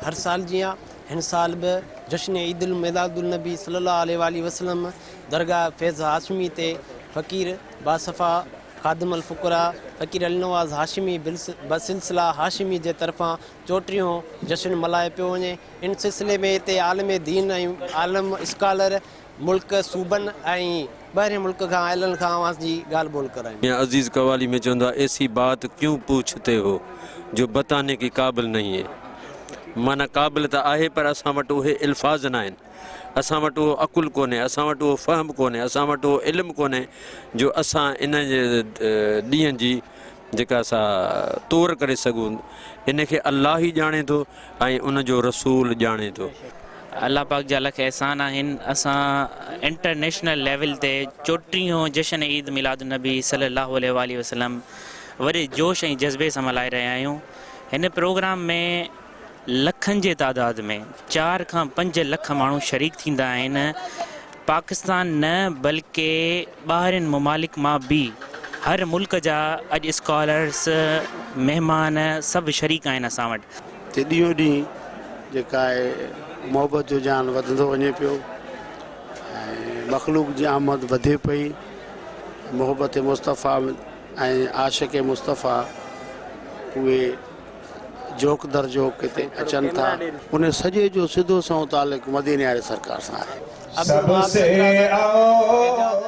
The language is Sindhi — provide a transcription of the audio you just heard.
هر سال جيان هن سال به جشن عيد الميلاد النبي صلي الله عليه واٰله وسلم درگاهه فيض هاشمي تي فقير باصفا خادم الفقراء فقير علي نواز هاشمي بسلسله هاشمي جي طرفان چوٽيهون جشن ملهايو پيو وڃي. ان سلسلي ۾ هتي عالم دين ۽ عالم اسڪالر ملڪ، صوبن ۽ ٻاهرين ملڪ کان آيلن کان اوهان جي ڳالهه ٻولهه ڪرايون. ميان عزيز قوالي ۾ چوندو آهي ايسي بات ڪيون پوڇتي هو جو بتاني ڪي قابل نهين هي معنيٰ قابل ته آهي پر اسان وٽ اهي الفاظ ناهن اسان وٽ اهو عقل ڪونهي اسان وٽ اهو فهم ڪونهي اسان وٽ اهو علم ڪونهي جو اسان ان ڏينهن جي جيڪا سا تور ڪري سگهون ان کي الله ئي ڄاڻي ٿو ۽ ان جو رسول ڄاڻي ٿو. الله پاڪ جا لک احسان آهن اسان انٽرنيشنل ليول تي چوٽيهون جشن عيد ميلاد النبي صلي الله عليه واٰله وسلم وڏي جوش ۽ جذبي سان ملهائي رهيا آهيون هن پروگرام ۾ لکن جي تعداد ۾ چار کان پنج لک ماڻهو شريڪ ٿيندا آهن، پاڪستان نه بلڪه ٻاهرين ممالڪ مان به هر ملڪ جا اڄ اسڪالرس، مهمان سڀ شريڪ آهن اسان وٽ. تي ڏينهون ڏينهن جيڪا آهي محبت جو جهان وڌندو وڃي پيو ۽ مخلوق جي آمد وڌي پئي محبت مصطفيٰ ۽ عاشق مصطفيٰ اهي جوق در جوق هتي اچن ٿا. ان سڄي جو سڌو سنئون تعلق مديني واري سرڪار سان آهي. عبدالوهاب سندرازن، اعجاز.